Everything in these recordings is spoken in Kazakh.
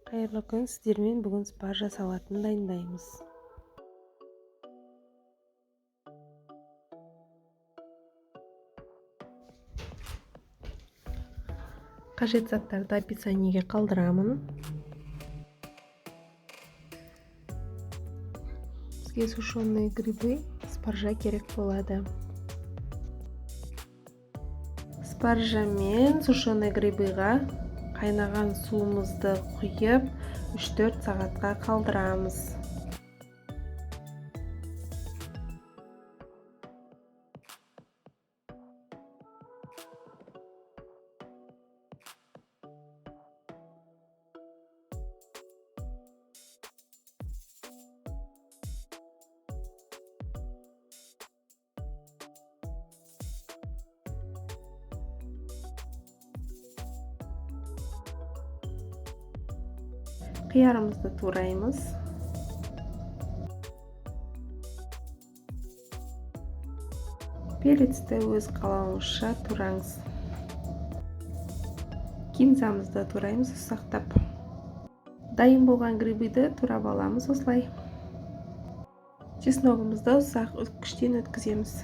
Қайырлы күн! Сіздермен бүгін спаржа салатын дайындаймыз. Қажет заттарды описаниеге қалдырамын. Бізге сушеные грибы, спаржа керек болады. Спаржа мен сушеные грибыға қайнаған суымызды құйып, 3-4 сағатқа қалдырамыз. Қиярымызды тураймыз. Перецті өз қалауыңызша тураңыз. Кинзамызды тураймыз ұсақтап. Дайын болған грибыды турап аламыз осылай. Чесногымызды ұсақ үккіштен өткіземіз.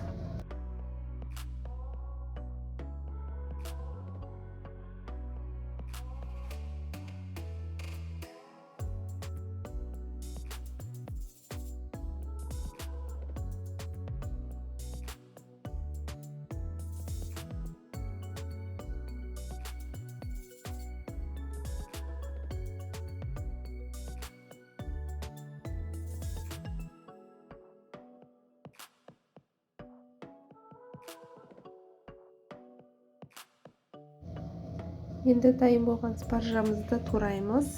Енді дайын болған спаржамызды тураймыз.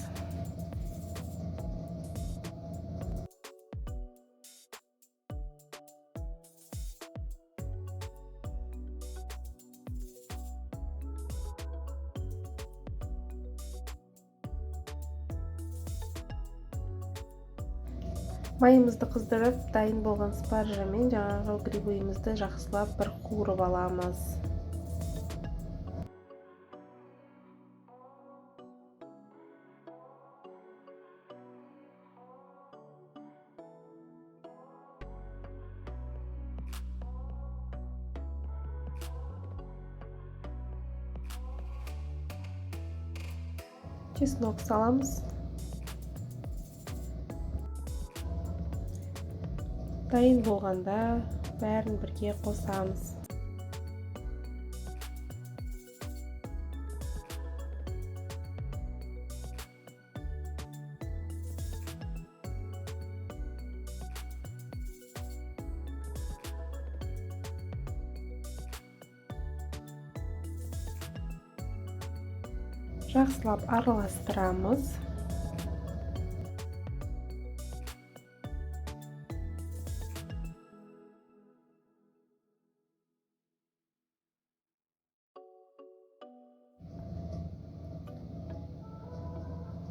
Майымызды қыздырып, дайын болған спаржамен жаңағы грибымызды жақсылап бір қуырып аламыз. Чеснок саламыз. Дайын болғанда бәрін бірге қосамыз. Жақсылап араластырамыз.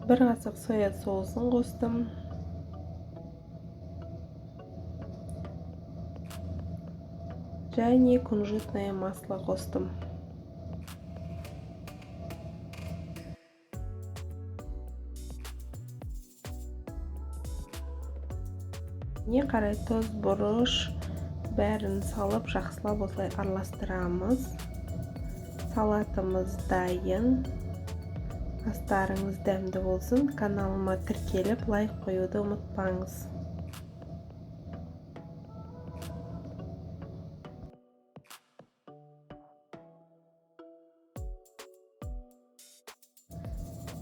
Бір қасық соя соусын қостым. Және кунжутное масло қостым. Не қарай тұз, бұрыш бәрін салып, жақсылап осылай араластырамыз. Салатымыз дайын. Астарыңыз дәмді болсын. Каналыма тіркеліп, лайк қоюды ұмытпаңыз.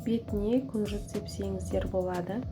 Бетіне күнжіт сепсеңіздер болады.